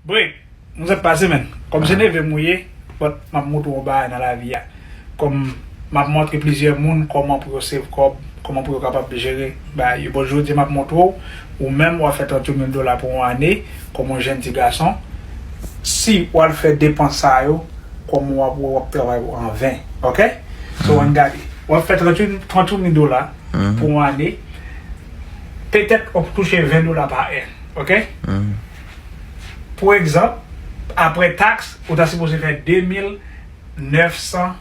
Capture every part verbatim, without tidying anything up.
Break. M sot pase, menn. Kòm se neve m ou ye, but m ap montre w bagay nan lavi a. Kòm m ap montre plizyè moun kòman pou yo save kòb, kòman pou yo kapab jere bagay yo. But jodi a m ap montre w, ou menm w ap fè tranntuit mil dola pou yon ane, kòm yon jèn ti gason. Si w al fè depans sa yo, kòm w ap, w ap travay an ven. Ok? So, ann gade. W ap fè tranntuit, tranntuit mil dola pou yon ane. Petèt w ap touche ven dola pa è. Ok? Pou egzanp, apre taks, ou ta sipoze fè de mil nèf san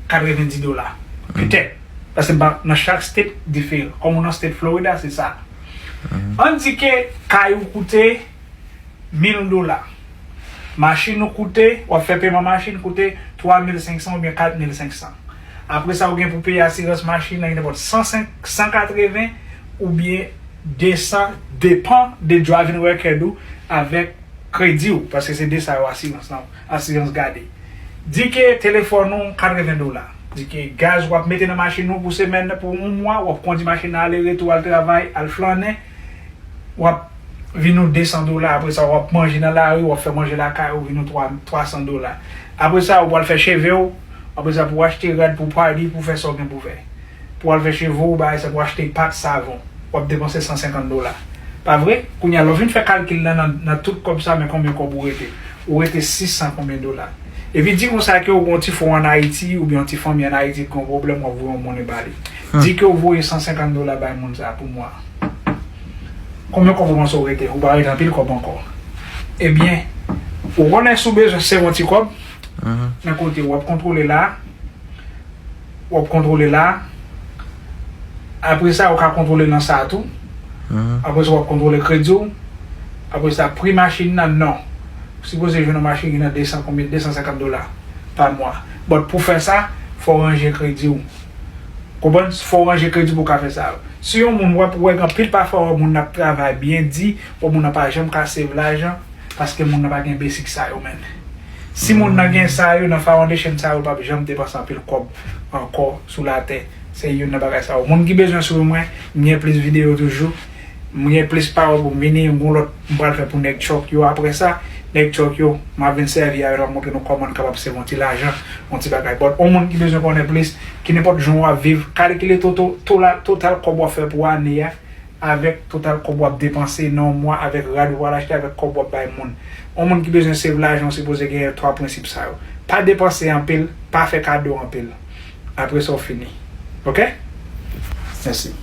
katrevendi dola. Petèt. Paske m pa, nan chak state diferan. Kòm ou nan state Florida, se sa. Ann di ke kay ou koute mil dola. Machin ou koute, w ap fè peman machin koute twa mil senk san oubyen kat mil senk san. Apre sa, ou gen pou peye asirans machin nan, ki nenpòt san senk, san katreven oubyen de san, depan de driving record ou avèk kredi w, paske se de sa yo asirans lan, asirans gade. Di ke telefòn ou katreven dola. Di ke gaz w ap mete nan machin ou pou semèn nan, pou yon mwa, w ap kondi machin nan ale retou, al travay, al flannen, w ap vin ou de san dola. Apre sa, w ap manje nan lari, w ap fè manje lakay ou, vin ou twa, twa san dola. Apre sa, ou pral fè cheve w, apre sa, pou w achte rad, pou party, pou fè sa w gen pou fè. Pou w al fè cheve w, bagay sa, pou w achte pat, savon, w ap depanse san senkant dola. Pa vre? Kounye a, lè w fin fè kalkil la nan, nan tout kòb sa, men konbyen kòb ou rete? Ou rete sis san konbyen dola? Epi di konsa ke ou gen yon ti fon ann Ayiti, oubyen yon ti fanmi ann Ayiti ki gen yon pwoblèm, w ap voye yon monnen ba li. Di ke ou voye san senkant dola bay moun sa pou mwa. Konbyen kòb ou panse ou rete? Ou pa rete anpil kòb ankò. Ebyen, ou konnen si w bezwen save yon ti kòb, nan kote w ap kontwole la, w ap kontwole la. Apre sa, ou ka kontwole nan sa a tou. Apre sa, w ap kontwole kredi w. Apre sa, pri machin nan, non. Ou sipoze jwenn yon machin ki nan de san konbyen, de san senkant dola pa mwa. But pou fè sa, fò w ranje kredi w. Konprann? Fò w ranje kredi pou w ka fè sa. Si yon moun, w ap wè gen anpil pafwa, wè moun nan ap travay byen di, wè moun nan pa janm ka save lajan, paske moun nan pa gen basic sa yo, menn. Si moun nan gen sa yo, nan foundation sa yo, l p ap janm depanse anpil kòb ankò sou latè. Se youn nan bagay sa yo. Moun ki bezwen swiv mwen, m gen plis videyo toujou. M gen plis pawòl pou m vini, m gon lòt m pral fè pou nèg truck yo. Apre sa, nèg truck yo, m ap vin sèvi avè l, m ap montre nou kòman n kapab save yon ti lajan, yon ti bagay. But, yon moun ki bezwen konnen plis, ki nenpòt jan w ap viv, kalkile to-, to-, to-, la-, total kòb w ap fè pou ane a, avèk total kòb w ap depanse nan yon mwa, avèk rad ou pral achte, avèk kòb w ap bay moun. Yon moun ki bezwen save lajan, w sipoze genyen twa prensip sa yo. Pa depanse anpil, pa fè kado anpil. Apre sa, w fini. Ok? Mèsi.